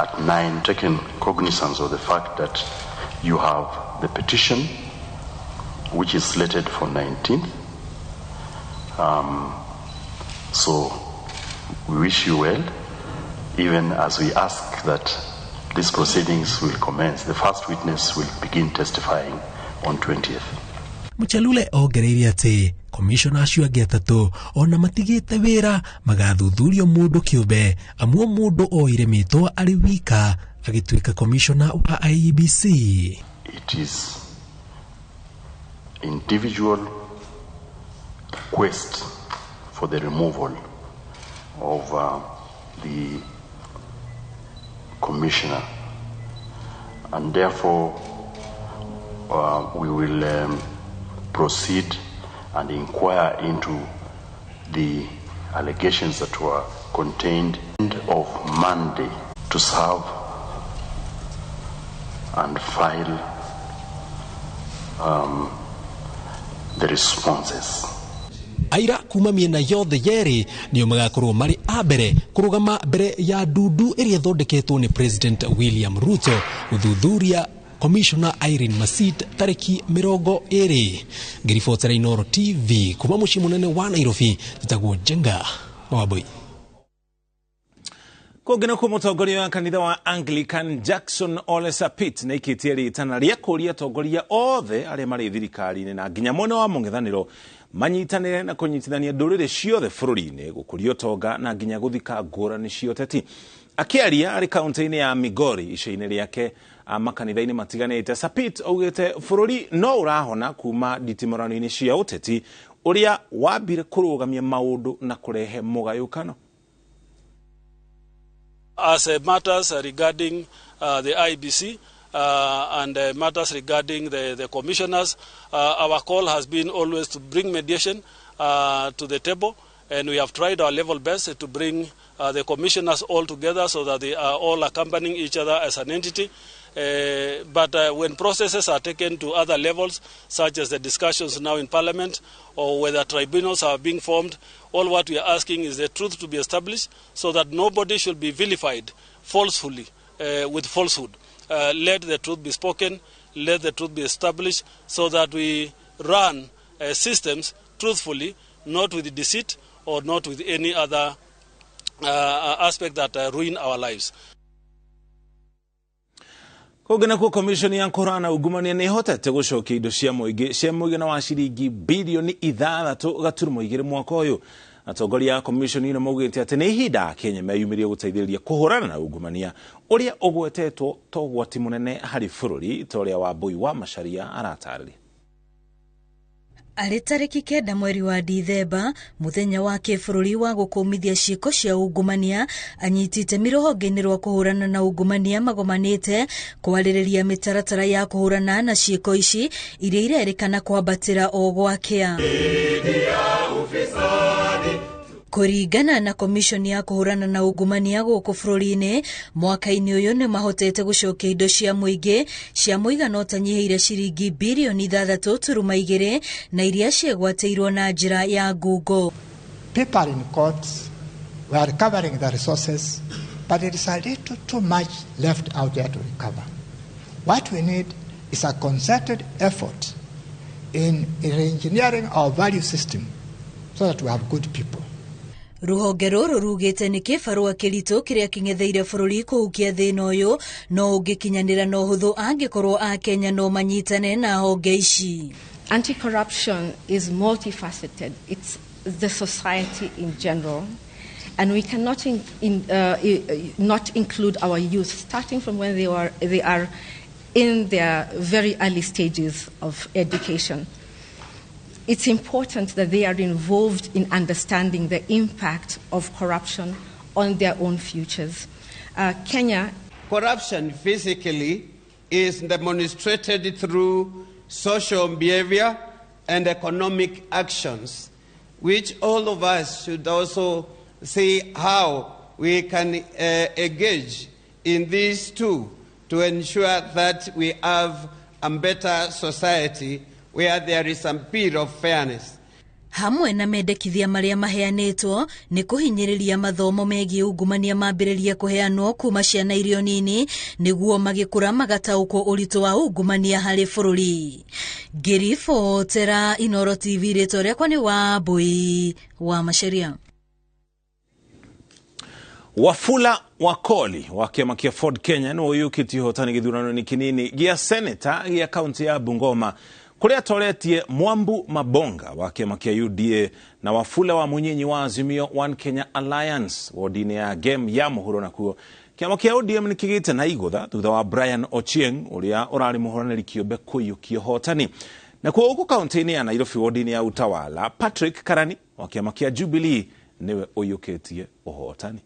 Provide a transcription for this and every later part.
at 9, taking cognizance of the fact that you have the petition which is slated for 19th. So we wish you well, even as we ask that these proceedings will commence. The first witness will begin testifying on 20th. Muchelule ongereire atĩ komishona acio angĩ atatũ ona matigĩte wĩra magathuthurio mũndũ kĩũmbe, amu o mũndũ oire mĩtwa arĩ wika agĩtuĩka komishona wa IEBC. It is individual request for the removal of the commissioner, and therefore we will proceed and inquire into the allegations that were contained of Monday to serve and file the responses. Aira kuma miena yothe yerĩ nĩo magakorwo marĩ a mbere kũrũgama mbere ya ndundu ĩrĩa ĩthondeketwo nĩ President William Ruto gũthuthuria Commissioner Irene Masit tarĩki 20. Ngĩribotera Inooro TV kuma mũciĩ mũnene wa Nairobi, njĩtagwo Njenga Wambui. Kũngĩ nakuo mũtongoria wa kanitha wa Anglican Jackson Ole Sapit nĩ aikĩtie rĩtana rĩa kũũria atongoria othe arĩa marĩ thirikari-inĩ na nginya mwena wa mũng'ethanĩro manyitanĩre na kũnyitithania ndũrĩrĩ ciothe bũrũri-inĩ gũkũria ũtonga na nginya gũthika ngũrani cia ũteti. Akĩaria arĩ kaunti-inĩ ya Migori ica-inĩ rĩake makanitha-inĩ matiganĩte, Sapit augĩte bũrũri no ũrahona kuma nditimũrano-inĩ cia ũteti ũrĩa wambire kũrũgamia maũndũ na kũrehe mũgayũkano. As matters regarding the IEBC and matters regarding the commissioners, our call has been always to bring mediation to the table, and we have tried our level best to bring the commissioners all together so that they are all accompanying each other as an entity. But when processes are taken to other levels, such as the discussions now in Parliament, or whether tribunals are being formed, all what we are asking is the truth to be established so that nobody should be vilified falsely with falsehood. Let the truth be spoken, let the truth be established so that we run systems truthfully, not with deceit or not with any other aspect that ruin our lives. Kũngĩ nakuo komishoni ya kũhũrana na ungumania nĩ ĩhotete gũcokia indo cia mũingĩ cia mũigana wa ciringi bilioni 6.2 mwaka ũyũ. Atongoria a komishoni ĩno maugĩte atĩ nĩ ihinda Akenya meyumĩrie gũteithĩrĩria kũhũrana na ungumania ũrĩa ũgwetetwo ta ũgwati mũnene harĩ bũrũri, ta ũrĩa Wambui wa Macharia aratarĩria. Arĩ tarĩki 9 mweri wa Dithemba, mũthenya wa kĩbũrũri wa gũkũmithia ciĩko cia ungumania, anyiti itemi rũhonge-inĩ rwa kũhũrana na ungumania magomanĩte kwarĩrĩria mĩtaratara ya kũhũrana na ciĩko ici iria irerĩkana kwambatĩra o gwakĩa. Kũringana na komishoni ya kũhũrana na ungumania gũkũ bũrũri-inĩ, mwaka-inĩ ũyũ nĩ mahotete gũcokia indo cia mũingĩ cia mũigana ũtanyihĩire ciringi bilioni 6.2 na iria ciegwatĩirwo na njĩra ya ngungo. People in courts were recovering the resources, but it is a little too much left out there to recover. What we need is a concerted effort in re-engineering our value system so that we have good people. Rũhonge rũrũ rugĩte nĩ kĩbarũa kĩritũ kĩrĩa kĩng'etheire bũrũri kũhukia thĩna ũyũ no ũngĩkinyanĩra na ũhũthũ angĩkorwo Akenya no manyitane na honge ici. Anti-corruption is multifaceted. It's the society in general. And we cannot not include our youth, starting from when they are in their very early stages of education. It's important that they are involved in understanding the impact of corruption on their own futures. Kenya. Corruption physically is demonstrated through social behavior and economic actions, which all of us should also see how we can engage in these two to ensure that we have a better society where there is a bit of fairness. Hamwe na mendekithia marĩa maheanĩtwo nĩ kũhinyĩrĩria mathomo megiĩ ungumania mambĩrĩrie kũheanwo kuma ciana irio nini nĩguo magĩkũra magataũkwo ũritũ wa ungumania harĩ bũrũri. Ngĩribotera Inooro TV, rĩtwa rĩakwa nĩ Wambui wa Macharia. Wafula Wakoli wa kĩama kĩa Ford Kenya nĩwe ũiyũkĩtie ũhotani gĩthurano-inĩ kĩnini gĩa seneta gĩa kaunti ya Bungoma kũrĩa atoretie Mwambu Mabonga wa kĩama kĩa UDA na Wafula wa Munyinyi wa Azimio One Kenya Alliance wodi-inĩ ya Gem ya mũhuro. Nakuo kĩama kĩa ODM nĩ kĩgĩte na igũtha thutha wa Brian Ochieng ũrĩa ũrarĩ mũhũranĩri kĩũmbe kũiyũkia ũhotani. Nakuo gũkũ kaunti-inĩ ya Nairobi wodi-inĩ ya Utawala, Patrick Karani wa kĩama kĩa Jubilee nĩwe ũiyũkĩtie ũhotani.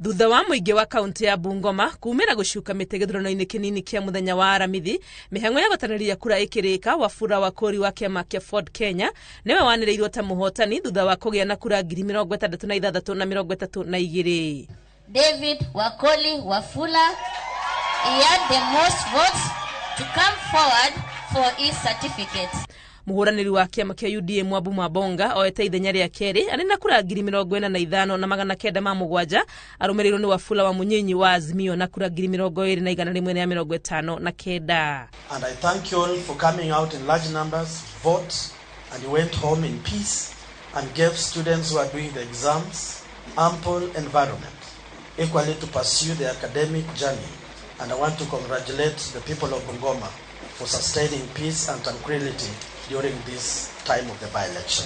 Thutha wa mũingĩ wa kaunti ya Bungoma kumĩra gũcuka mĩtĩ gĩthurano-inĩ kĩnini kĩa mũthenya wa Aramithi, mĩhang'o ya gũtanĩria kura ĩkĩrĩka, Wafula Wakoli wa kĩama kĩa Ford Kenya nĩwe wanĩrĩirwo ta mũhotani thutha wa kũgĩa na kura 66,032. David Wakoli Wafula, he had the most votes to come forward for his certificate. Mũhũranĩri wa kĩama kĩa UDA Mwambu Mabonga oete ithenya rĩa kerĩ arĩ na kura 45,907, arũmĩrĩirwo nĩ Wafula wa Munyinyi wa Azimio na kura 20,159. And I thank you all for coming out in large numbers, vote, and you went home in peace and gave students who are doing the exams ample environment equally to pursue their academic journey. And I want to congratulate the people of Bungoma for sustaining peace and tranquility during this time of the by-election.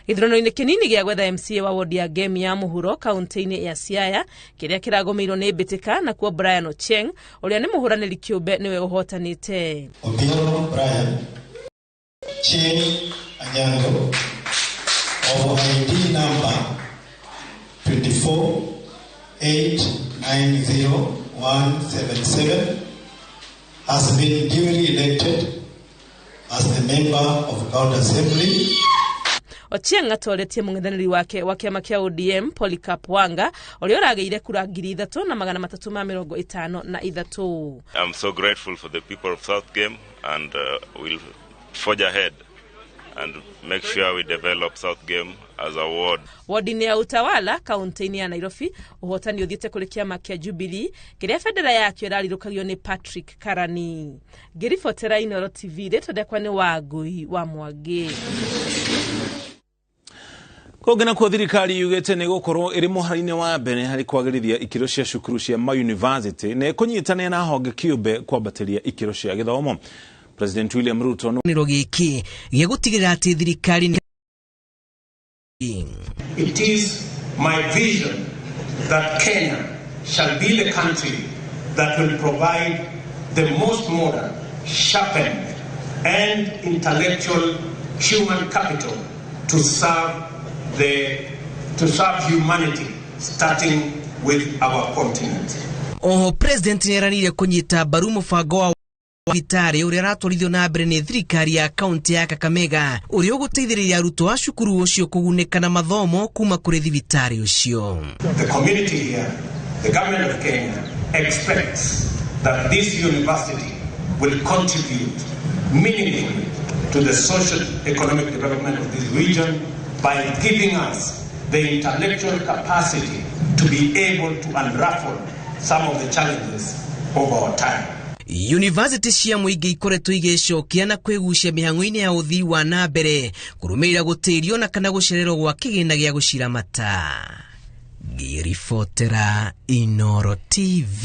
Gĩthurano-inĩ kĩnini gĩa gwetha MCA wa wodi ya Gem ya mũhuro kaunti-inĩ ya Siaya kĩrĩa kĩragũmĩirwo nĩ mbĩtĩka, nakuo Brian Ochieng ũrĩa nĩ mũhũranĩri kĩũmbe nĩwe ũhotanĩte. Obiero Brian Cheni Anyango of ID number 24890177 has been duly elected as the member of County Assembly. Ochieng atoretie mũng'ethanĩri wake wa kĩama kĩa ODM Polycarp Wanga ũrĩa ũragĩire kura 3,353. I'm so grateful for the people of South Game, and we'll forge ahead and make sure we develop South Game as a ward. Wodi-inĩ ya Utawala kaunti-inĩ ya Nairobi ũhotani ũthiĩte kũrĩ kĩama kĩa Jubilee kĩrĩa bendera yakĩo ĩrarirũkagio nĩ Patrick Karani. Ngĩribotera Inooro TV, rĩtwa rĩakwa nĩ Wangui wa Mwangi. Kũngĩ nakuo thirikari yugĩte nĩ gũkorwo ĩrĩ mũhari-inĩ wa mbere harĩ kwagĩrithia ikĩro cia cukuru cia mayunivasĩtĩ na ĩkũnyitanĩra na honge kĩũmbe kwambatĩria ikĩro cia gĩthomo. President William Ruto nĩro gĩkĩ gĩa gũtigĩrĩra atĩ thirikari. It is my vision that Kenya shall be the country that will provide the most modern, sharpened and intellectual human capital to serve humanity, starting with our continent. Oho President nĩeranĩire kũnyita mbaru mũbango wa thibitarĩ ũrĩa ũratwarithio na mbere nĩ thirikari ya kaunti ya Kakamega ũrĩa ũgũteithĩrĩria arutwo a cukuru ũcio kũgunĩka na mathomo kuma kũrĩ thibitarĩ ũcio. The community here, the government of Kenya expects that this university will contribute meaningfully to the social economic development of this region by giving us the intellectual capacity to be able to unravel some of the challenges of our time. University cia mũingĩ ikoretwo igĩcokia na kwĩgucia mĩhang'o-inĩ ya ũthii wa na mbere kũrũmĩrĩra gũtĩrio na kana gũcererwo gwa kĩgĩna gĩa gũciramata. Ngĩribotera Inooro TV,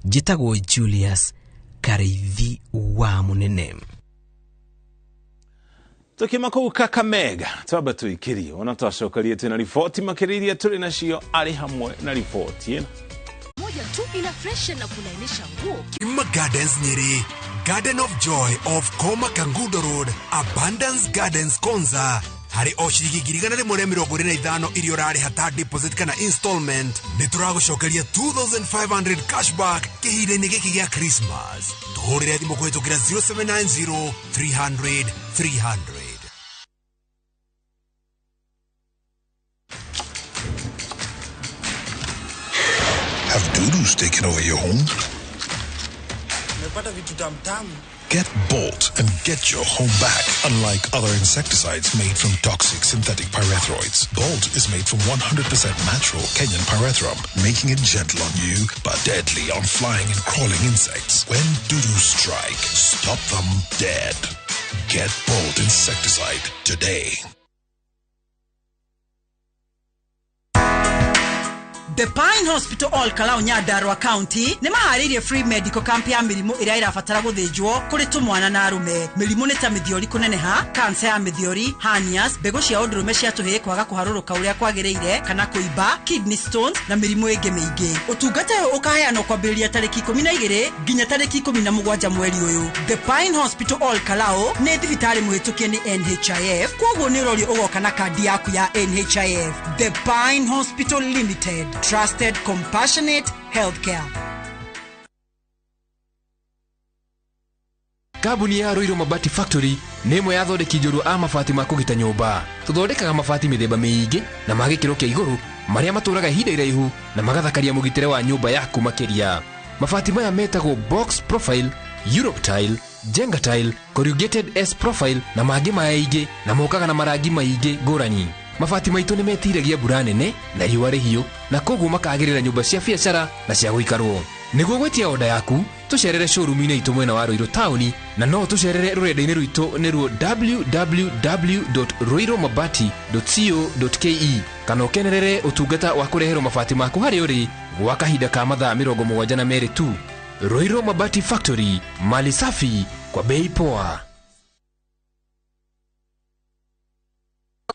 njĩtagwo Julius Kariithi wa Mũnene. Tukima kũu Kakamega twamba tũikĩrie ona twacokarie twĩna riboti makĩria tũrĩ nacio arĩ hamwe na riboti ĩno. Tu ina fresh na kulainisha nguo. Ima Gardens Nyeri, Garden of Joy of Koma Kangudo Road, Abundance Gardens Konza. Harĩ o ciringi 125 iria ũrarĩha ta deposit kana installment, nĩ tũragũcokeria 2500 cashback kĩhinda-inĩ gĩkĩ gĩa Christmas. Tũhũrĩre thimũ kũhĩtũkĩra 0790 300 300. Have dudus taken over your home? Nimepata vitu tamtamu Get Bolt and get your home back. Unlike other insecticides made from toxic synthetic pyrethroids, Bolt is made from 100% natural Kenyan pyrethrum, making it gentle on you but deadly on flying and crawling insects. When dudu strike, stop them dead. Get Bolt insecticide today. The Pine Hospital All Kalau Nyandarua County nĩ maharĩirie free medical camp ya mĩrimũ ĩrĩa ĩrabatara gũthĩnjwo kũrĩ tũmwana na arũme. Mĩrimũ nĩ ta mĩthiori kũneneha, kansa ya mĩthiori, hernias, mbegũ cia ũndũrũme cia tũhĩĩ kwaga kũharũrũka ũrĩa kwagĩrĩire kana kũimba, kidney stones na mĩrimũ ĩngĩ mĩingĩ. Ũtungata ũyũ ũkaheanwo kwambĩrĩria tarĩki 12 nginya tarĩki 17 mweri ũyũ. The Pine Hospital All Kalau nĩ thibitarĩ mũhĩtũkie nĩ NHIF, kwoguo nĩ ũrorio ũgoka na kandi yaku ya NHIF. The Pine Hospital Limited. Trusted, compassionate healthcare. Kambuni ya Ruiru Mabati Factory nĩ ĩmwe ya athondeki njorua a mabati ma kũgita nyũmba. Tũthondekaga mabati mĩthemba mĩingĩ na ma gĩkĩro kĩa igũrũ marĩa matũraga ihinda iraihu na magathakaria mũgitĩre wa nyũmba yaku makĩria. Mabati maya metagwo box profile, Europe tile, Jenga tile, corrugated S profile na mangĩ maingĩ na mokaga na marangi maingĩ ngũrani. Mabati maitũ nĩ metiragia mbura nene na riũa rĩhiũ na koguo makagĩrĩra nyũmba cia biacara na cia gũikarwo. Nĩguo gwĩtia oda yaku, tũcerere showroom-inĩ itũ mwena wa Ruiru taũni na no tũcerere rũrenda-inĩ rwitũ nĩruo www.ruirumabati.co.ke kana ũkenerere ũtungata wa kũreherwo mabati maku harĩa ũrĩ gwa kahinda ka mathaa 72 tu. Ruiru Mabati Factory, mali safi kwa bei poa.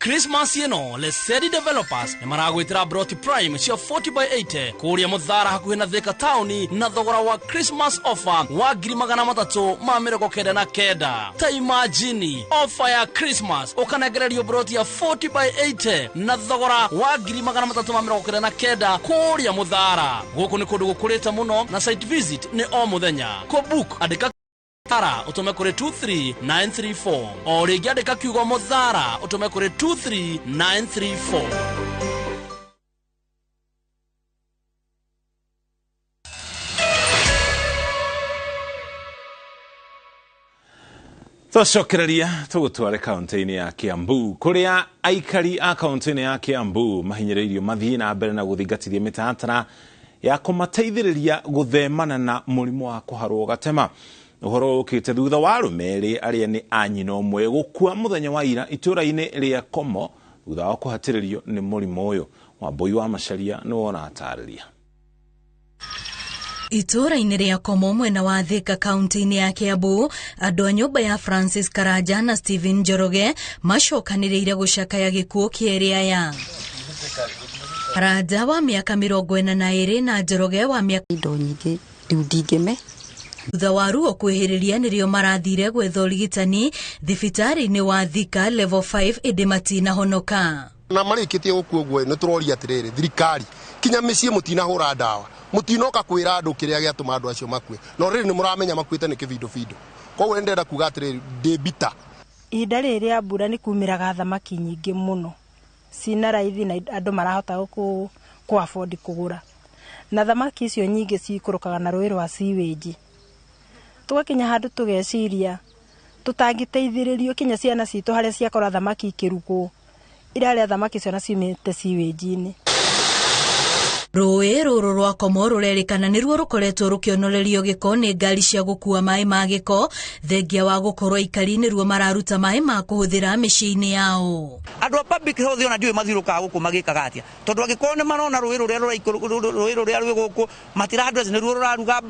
Christmas ĩno Lesedi Developers nĩ maragwĩtĩra Broti Prime cia 40x80 kũrĩa Mũthara hakuhĩ na Thika taũni na thogora wa Christmas offer wa 399. Ta imagine offer ya Christmas ũkanengererio broti ya 40x80 na thogora wa 399 kũrĩa Mũthara. Gũkũ nĩ kũndũ gũkũrĩte mũno na site visit nĩ o mũthenya. Kũbook andĩka Mũthara utume kuri 23934 o rĩngĩ andĩka kiugo Mũthara utume kuri 23934. Twacokereria tũgũtware kaunti-inĩ ya Kiambu kũrĩa aikari a kaunti-inĩ ya Kiambu mahinyĩrĩirio mathiĩ na mbere na gũthingatithia mĩtaratara ya kũmateithĩrĩria gũthemana na mũrimũ wa kũharwo gatema. Ũhoro ũkĩte thutha wa arũme erĩ arĩa nĩ a nyina ũmwe gũkua mũthenya wa ira itũũra-inĩ rĩa Komo thutha wa kũhatĩrĩrio nĩ mũrimũ ũyũ. Wambui wa Macharia nĩwe ũratarĩria. Itũũra-inĩ rĩa Komo mwena wa Thika kaunti-inĩ ya Kiambu, andũ a nyũmba ya Francis Karanja na Stephen Njoroge macokanĩrĩire gũcakaya gĩkuũ kĩa erĩ aya. Karanja wa mĩaka 42 na Njoroge wa mĩaka indo nyingĩ rĩu ndingĩme. Thutha wa ruo kwĩhĩrĩria nĩrĩo marathire gwetha ũrigitani thibitarĩ-inĩ wa Thika level 5 ĩndĩ matinahonoka. Na marĩkĩtie gũkua ũguo nĩ tũroria atĩrĩrĩ, thirikari kinya mĩciĩ mũtinahũra ndawa, mũtinoka kwĩra andũ kĩrĩa gĩatũma andũ acio makue, no rĩrĩ nĩ mũramenya makuĩte nĩ kĩbindobindo. Koguo nĩ ndĩrenda kuga atĩrĩrĩ, ndĩ bita. Ihinda rĩrĩ rĩa mbura nĩ kumĩraga thamaki nyingĩ mũno cina raithi na andũ marahota kũ afford kũgũra, na thamaki icio nyingĩ cikũrũkaga na rũĩ rwa sewage. Tũgakinya handũ tũgeciria tũtangĩteithĩrĩrio kinya ciana citũ harĩa ciakora thamaki ikĩrugwo irarĩa thamaki icio na ciumĩte sewage-inĩ. Rũĩ rũrũ rwa Komo rũrerĩkana nĩruo rũkoretwo rũkĩonorerio gĩko nĩ ngari cia gũkua maĩ ma gĩko, thengia wa gũkorwo aikari nĩruo mararuta maĩ ma kũhũthĩra mĩciĩ-inĩ yao. Andũ a public health ona ndiũĩ mathiũrũrũkaga gũkũ magĩkaga atĩa, tondũ angĩkorwo nĩ marona rũĩ rũrĩa rũĩ rũrĩa rwĩ gũkũ matira address nĩruo rũraruga,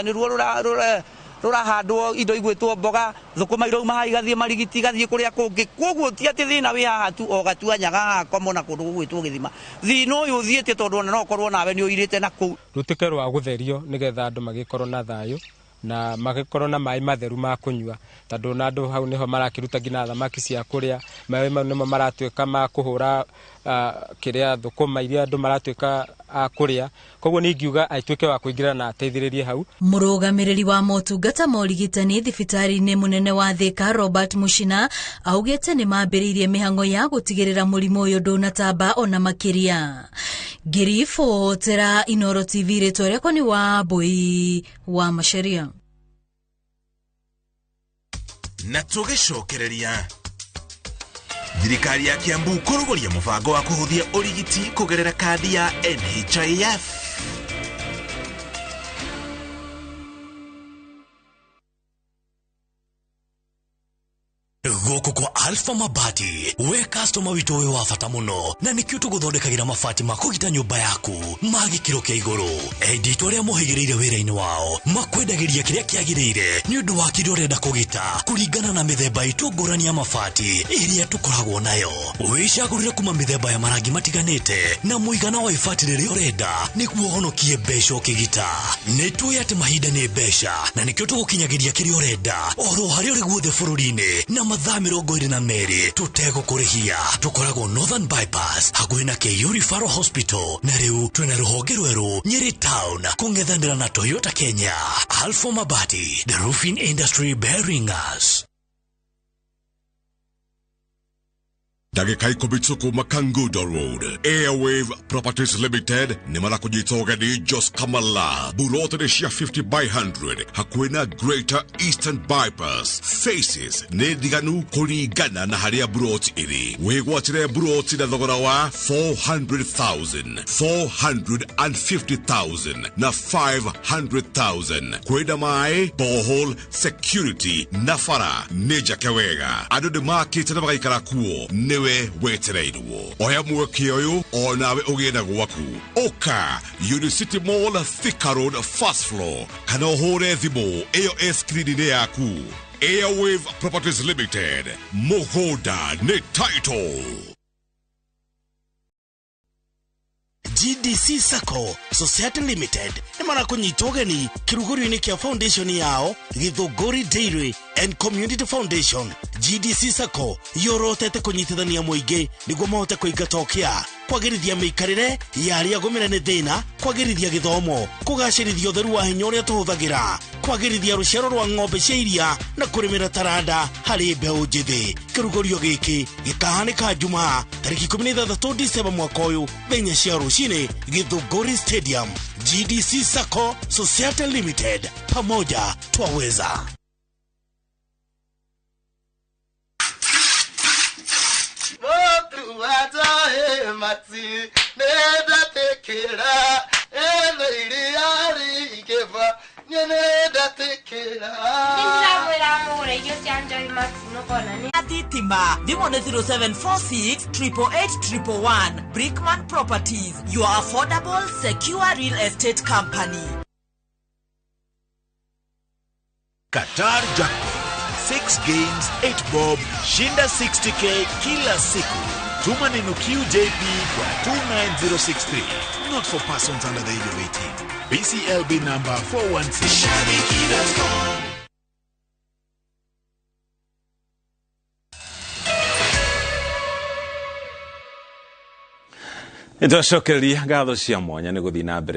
nĩruo rũrahandwo indo igwĩtwo mboga, thũkũma irauma haha igathiĩ Marigiti, igathiĩ kũrĩa kũngĩ. Koguo ti atĩ thĩna wĩ haha tu o Gatuanyaga haha Komo na kũndũ gũgwĩtwo Gĩthima. Thĩna ũyũ ũthiĩte tondũ ona no ũkorwo nawe nĩ ũirĩte na kũu. Rũtuĩke rwa gũtherio nĩgetha andũ magĩkorwo na thayũ na magĩkorwo na maĩ matheru ma kũnyua, tondũ na andũ hau nĩho marakĩruta nginya thamaki cia kũrĩa, maĩ mau nĩmo maratuĩka ma kũhũra kĩrĩa thũkũma iria andũ maratuĩka a kũrĩa. Koguo nĩ ingiuga atuĩke wa kũingĩra na ateithĩrĩrie hau. Mũrũgamĩrĩri wa motungata ma ũrigitani thibitarĩ-inĩ mũnene wa Thika Robert Mushina augĩte nĩ mambĩrĩirie mĩhang'o ya gũtigĩrĩra mũrimũ ũyũ ndũnatamba ona makĩria. Ngĩribotera Inooro TV, rĩtwa rĩakwa nĩ Wambui wa Macharia. Na tũgĩcokereria thirikari ya Kiambu kũrũgũria mũbango wa kũhũthia ũrigiti kũgerera kandi ya NHIF. Gũkũ kwa Alpha Mabati, we customer witũ wĩ wa bata mũno, na nĩkĩo tũgũthondekagĩra mabati ma kũgita nyũmba yaku ma gĩkĩro kĩa igũrũ. Endi itũ arĩa mohĩgĩrĩire wĩra-inĩ wao makwendagĩria kĩrĩa kĩagĩrĩire nĩ ũndũ wa kĩrĩa ũrenda kũgita kũringana na mĩthemba itũ ngũrani ya mabati ĩrĩa tũkoragwo nayo. Wĩcagũrĩre kuma mĩthemba ya marangi matiganĩte na mũigana wa ibati rĩrĩa ũrenda nĩguo ũhonokie mbeca ũkĩgita. Nĩ tũĩ atĩ mahinda nĩ mbeca, na nĩkĩo tũgũkinyagĩria kĩrĩa ũrenda oro harĩa ũrĩ guothe bũrũri-inĩ na mathaa 22 tũtegũkũrĩhia. Tũkoragwo Northern Bypass hakuhĩ na KU Referral Hospital, na rĩu twĩna rũhonge rwerũ Nyeri Town kũng'ethanĩra na Toyota Kenya. Alpha Mabati, the roofing industry bearing us. Ndagĩka 10 tu kuma Kangudo Road. Airwave Properties Limited nĩ marakũnyita ũgeni Jos Kamala, buroti nĩ cia 50 by 100 hakuhĩ na Greater Eastern Bypass. Faces nĩ ndiganu kũringana na harĩa buroti ĩrĩ. Wĩgwatĩre buroti na thogora wa 400,000, 450,000 na 500,000. Kwĩna maĩ, borehole, security na bara nĩ njake wega. Andũ nĩ makĩte na magaikara kuo, nĩwe wetereirwo. Oya mweke ũyũ onawe ũgĩe na gwaku. Ũka Unicity Mall, Thika Road, first floor, kana ũhũre thimũ ĩyo ĩ screen-inĩ yaku. Airwave Properties Limited, mũgũnda nĩ title. GDC Sacco Society Limited nĩ marakũnyita ũgeni kĩrugũrio-inĩ kĩa foundation yao Githũngũri Dairy and Community Foundation. GDC Sacco yorotete kũnyitithania mũingĩ nĩguo mahote kũingata ũkĩa, kwagĩrithia mĩikarĩre ya arĩa agũmĩre nĩ thĩna, kwagĩrithia gĩthomo, kũgacĩrithia ũtheru wa hinya ũrĩa tũhũthagĩra, kwagĩrithia rũciaro rwa ng'ombe cia iria na kũrĩmĩra taranda harĩ mbeũ njĩthĩ. Kĩrugũrio gĩkĩ gĩkahanĩka Jumaa tarĩki 16 Disemba mwaka ũyũ thaa 4 cia rũcinĩ Githũngũri Stadium. GDC Sacco Society Limited, pamoja twaweza. Thitima thimũ nĩ 0746 888 111. Brickman Properties, your affordable secure real estate company. Qatar Jackpot, 6 games 8 bob, shinda 60k kila siku. Tuma neno QJP kwa 29063. Not for persons under the age of 18. BCLB number 416. Shabiki.com. Nĩtwacokereria ngatho cia mwanya nĩ gũthiĩ na mbere.